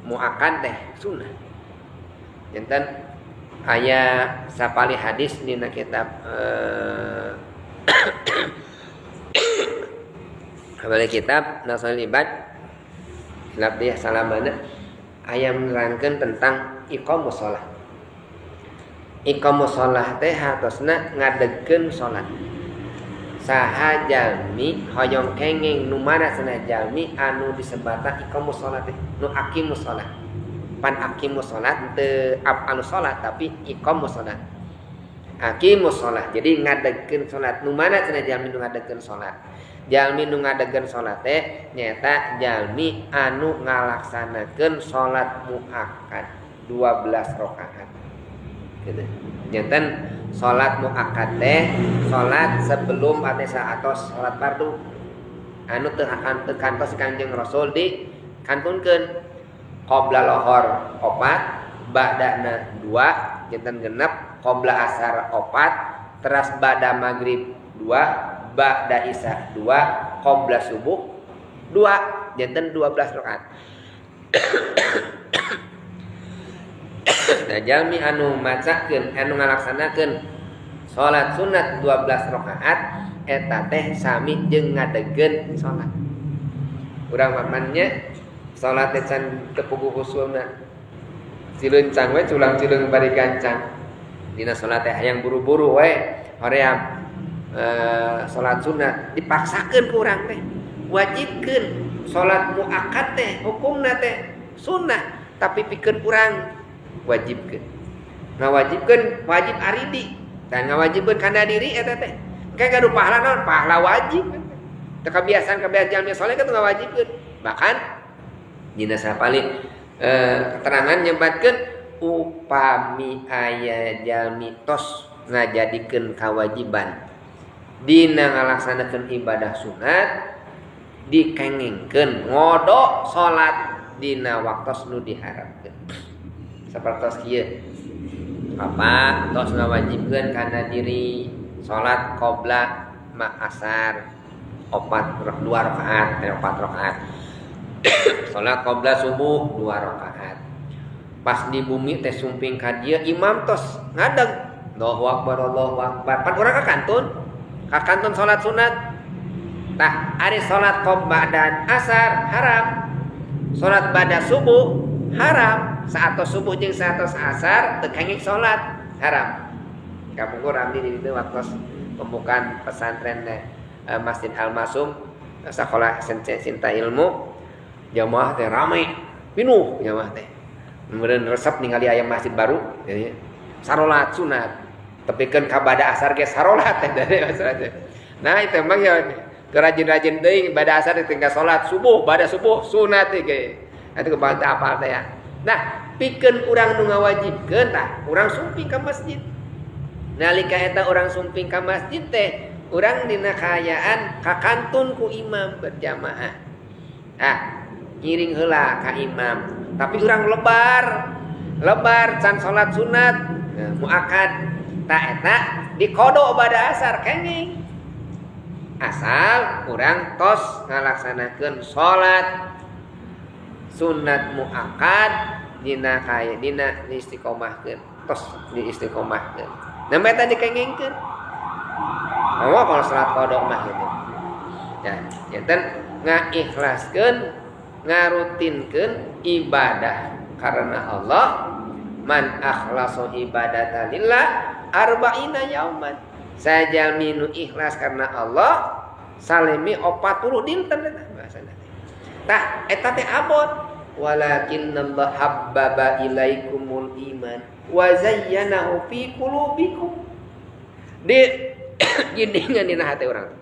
Muakkad teh sunnah. Janten aya sapali hadis dina kitab sapali kitab Nasul Ibad labdih salamana aya menerangkeun tentang iqamus shalah. Iqamus shalah teh hartosna ngadegkeun salat. Saha jalmi hoyong kenging nu mana cenah jalmi anu disebatan iqamus shalah teh nu aqimus shalah. Pan aqimus shalah teu af'alus shalah tapi iqamus shalah. Aqimus shalah jadi ngadegkeun salat. Nu mana cenah jalmi nu ngadegkeun salat? Jalmi nu ngadegkeun salat teh nyaeta jalmi anu ngalaksanakeun salat muakkad 12 rakaat. Gitu. Janten salat muakkad teh salat sebelum atau salat fardu anu teu akan teu kantos Kanjeng Rasul dikantunkeun qabla lohor 4 ba'dana 2 janten genep qabla asar 4 teras ba'da maghrib 2 ba'da isya 2 qabla subuh 2 janten 12 rakaat. Nah jalmi anu macakeun anu ngalaksanakeun salat sunat 12 rakaat eta teh sami jeung ngadegkeun salat. Urang mamannya salat teh can teu puguh usulna. Cileuncang we culang-cileung bari gancang. Dina salat teh hayang buru-buru we hoream salat sunat dipaksakeun ku urang teh. Wajibkeun salat muakkad teh hukumna teh sunnah tapi pikeun urang wajibkeun. Ngawajibkeun wajib aridi dan ngawajibkeun kana diri eta teh. Engke gaduh pahala naon? Pahala wajib. Teu kabiasaan-kabiasaan jalmi saleh kan ngawajibkeun. Bahkan dina sapali keterangan nyebatkeun upami aya jalmi tos ngajadikeun kawajiban dina ngalaksanakeun ibadah sunat dikengingkeun ngodok salat dina waktos nu diharapkeun. Sapertos kieu apa tos ngawajibkeun kana diri salat qabla ma'asar 4 2 rakaat 4 rakaat salat qabla subuh 2 rakaat. Pas di bumi teh sumping ka dieu imam tos ngadeg Allahu akbar Allahu akbar pan urang ka kantun salat sunat. Tah ari salat qabla dan asar haram, salat ba'da subuh haram, saatos subuh jeung saatos asar teu kenging salat haram. Kapungkur abdi di ditu waktu pembukaan pesantren Masjid Al Masum sekolah cinta ilmu jamaah teh rame pinuh jamaah teh. Meureun resep ningali aya masjid baru ya, sarolat sunat tepikeun ka bada asar ge sarolat teh dari asar teh. Nah itu emang ya kerajin-rajin teuing bada asar tinggal salat subuh bada subuh sunat teh ge. Itu kebantu apal teh ya. Nah pikeun urang nu ngawajibkeun tah urang sumping ka masjid. Nalika eta urang sumping ka masjid teh urang dina kaayaan kakantun ku imam berjamaah. Ah ngiring heula ka imam tapi urang lebar can salat sunat muakkad ta eta dikodok bada asar kenging asal urang tos ngalaksanakeun salat sunat muakkad dina kaya dina diistiqomahkeun tos diistiqomahkeun namanya tadi kengingkeun Allah kalau salat kodok mah gitu ya janten ngaikhlaskeun ngarutinkeun ibadah karena Allah. Man akhlasu ibadata lillah arba'ina yauman sajalmi nu ikhlas karena Allah salemi 40 dinten eta bahasana teh. Tah eta teh abot walakinnallaha habbaba ilaikumul iman wa zayyanahu fi qulubikum. Di gindingan dina hate urang.